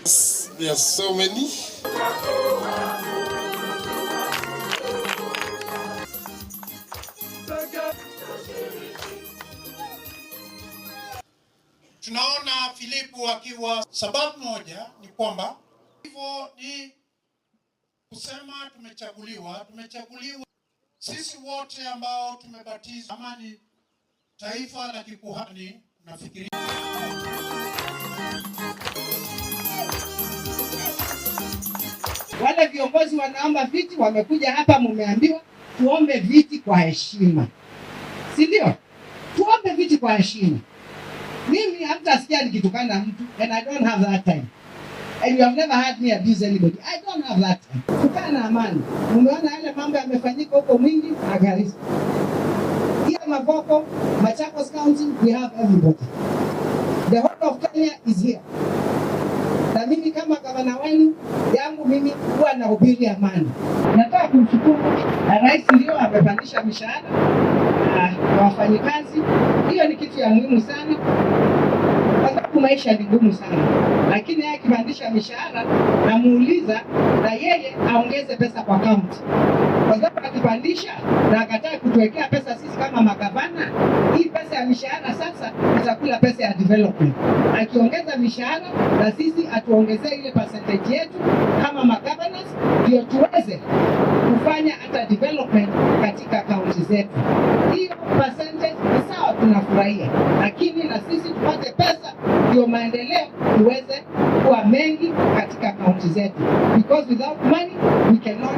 There are so many. Tunaona Filipu akiwa, sababu moja ni kwamba hivyo ni kusema tumechaguliwa sisi wote ambao tumebatizwa, ama ni taifa la kikuhani, nafikiria Wale viongozi wanaomba viti wamekuja hapa, mumeambiwa tuombe viti kwa heshima, si ndio? Tuombe viti kwa heshima. Mimi hamtasikia nikitukana mtu, and I don't have that time. And you have never heard me abuse anybody. I don't have that time. Tukaa na amani. Mumeona yale mambo yamefanyika huko Mwingi na Garissa. Here Mavoko, Machakos County, we have everybody. The whole of Kenya is here. Na mimi kama gavana wenu yangu mimi huwa nahubiri amani. Nataka kumshukuru Rais, ndio amepandisha mishahara kwa wafanyikazi. Hiyo ni kitu ya muhimu sana, kwa sababu maisha ni ngumu sana, lakini yeye akipandisha mishahara namuuliza na yeye aongeze pesa kwa kaunti, kwa sababu akipandisha na akataa kutuwekea pesa sisi kama magavana, hii pesa ya mishahara sasa itakula pesa ya development. Akiongeza mishahara na sisi atuongezee ile percentage yetu kama magavana, ndio tuweze kufanya hata development katika kaunti zetu. Hiyo percentage ni sawa, tunafurahia, lakini na sisi tupate pesa ndio maendeleo iweze kuwa mengi katika kaunti zetu, because without money we cannot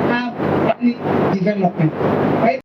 have any development. Kwa hivyo